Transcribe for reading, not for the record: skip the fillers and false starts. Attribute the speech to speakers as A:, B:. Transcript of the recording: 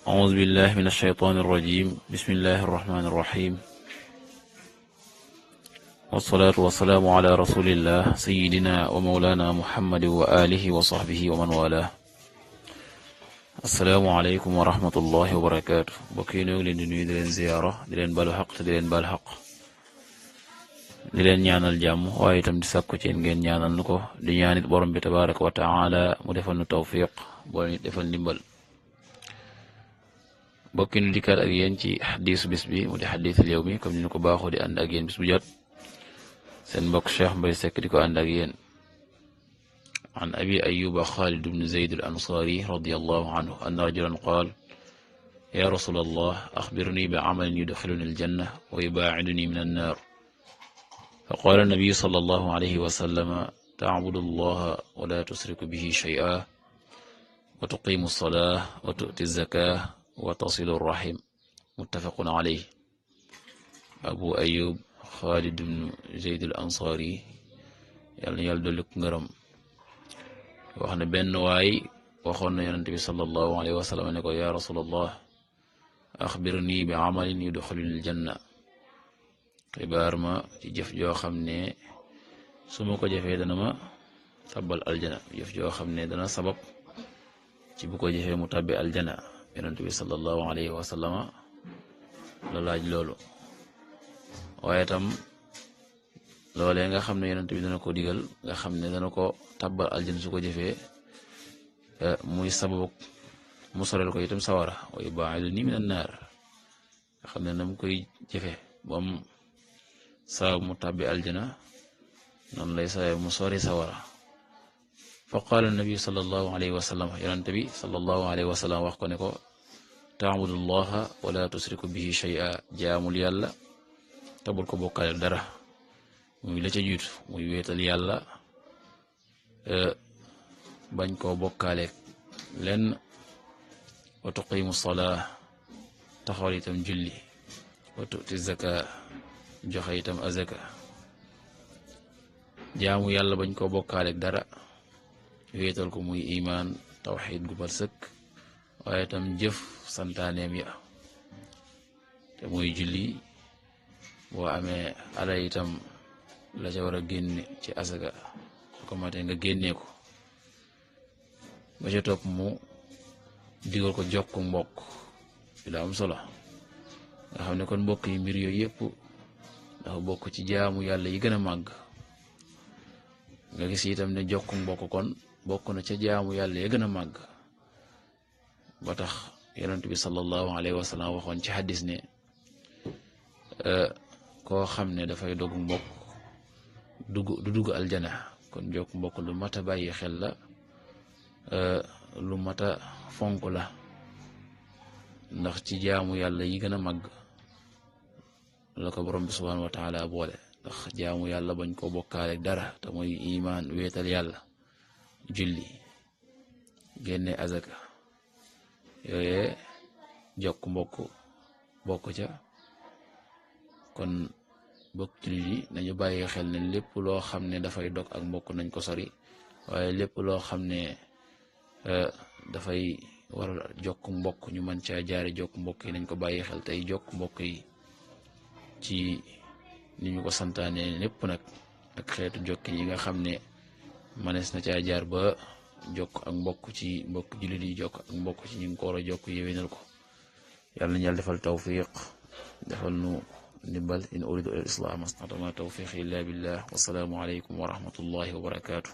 A: أعوذ بالله من الشيطان الرجيم بسم الله الرحمن الرحيم والصلاة والسلام على رسول الله سيدنا ومولانا محمد وآله وصحبه ومن والاه السلام عليكم ورحمة الله وبركاته بكي نيو لين دي لين زيارة دي لين بالو حق دي لين بال حق di leen ñaanal jàmm waaye itam di sàkku ci ngeen ñaanal nu ko di ñaanit borom bi tabaraka wa taala mu defal nu tawfiq boo nit defal ndimbal bokki nu dikkaat ak yéen ci xadiisu bis bi mu di xadiisul yawmi comme ni ñu ko baaxoo di ànd ak yéen bis bu jot seen mbokk Cheikh Mbaye Seck di ko ànd ak yéen an abi ayuba xaalid bnu zayd al ansaari radiyallahu anhu anna rajulan qaal ya rasul allah axbirni bi amalin yudxiluni aljanna wa yubaaciduni min annaar فقال النبي صلى الله عليه وسلم تعبد الله ولا تشرك به شيئا وتقيم الصلاة وتؤتي الزكاة وتصل الرحم متفق عليه أبو أيوب خالد بن زيد الأنصاري يلا دولك ngërëm wax na benn waay waxoon na yonent bi sallallahu alayhi wa sallam ne ko ya rasulallah axbirni bi amalin yudxiluni aljanna xibaar ma ci jëf joo xam ne su ma ko jëfee dana ma tabbal aljana jëf joo xam ne dana sabab ci bu ko jëfee mu tabbi aljana yonent bi sallallahu alayhi wa sallama la laaj loolu waaye tam loolee nga xam ne yonent bi dana ko digal nga xam ne dana ko tabbal aljana su ko jëfee muy sabab mu sorel ko itam sawara wa yubaa'iduni min annaar nga xam ne na mu koy jëfee bam sabab mu tàbbi aljana noonu lay sabab mu sori sawara fa qaala nabi sallallahu alayhi wa sallam yonent bi sallallahu alayhi wa sallam wax ko ne ko taabudu llaha wala tusriku bihi shay'a jaamul yàlla tabul ko bokkaale dara muy la ca jiitu muy wéetal yàlla bañ koo bokkaale lenn wa tuqimu salaa taxawal itam julli wa tu'ti zaka joxe itam azaka jaamu yàlla bañ ko bokkaaleeg dara wéetal ko muy imaan tawxiid gu mat sëkk waaye itam jëf santaaneem ya te muy julli boo amee ala itam la ca war a génne ci azaka su ko matee nga génnee ko ba ca topp mu digal ko jokku mbokk bi la am solo nga xam ne kon mbokk yi mbir yooyu yëpp dafa bokk ci jaamu yàlla yi gën a màgg nga gis itam ne jokku mbokk kon bokk na ca jaamu yàlla yi gën a màgg ba tax yonent bi sallallahu alayhi wa sallam waxoon ci xaddis ne koo xam ne dafay dogu mbokk du dugg aljana kon jokku mbokk lu mat a bàyyi xel la lu mat a fonk la ndax ci jaamu yàlla yi gën a màgg la ko borom bi subhanahu wa taala boole ndax jaamu yàlla bañ ko bokkaale dara te mooy imaan wéetal yàlla julli génne azaka yooye jokk mbokk bokk ca kon bokk jullit yi nañu bàyyi xel ne lépp loo xam ne dafay dog ak mbokk nañ ko sori waaye lépp loo xam ne dafay waral jokk mbokk ñu mën caa jaare jokk mbokk yi nañ ko bàyyi xel tey jokk mbokk yi ci ni ñu ko santaane lépp nag ak xeetu jokk yi nga xam ne manees na caa jaar ba jokk ak mbokk ci mbokk jullit yi jokk ak mbokk ci ñu ngi ko war a jokk yéwénal ko yàlla nañu yàlla defal tawfiq defal nu ndimbal in uridu ila al islah mastata'tu ma tawfiqi illa billah wasalaamu alaykum wa rahmatullahi wa barakatuh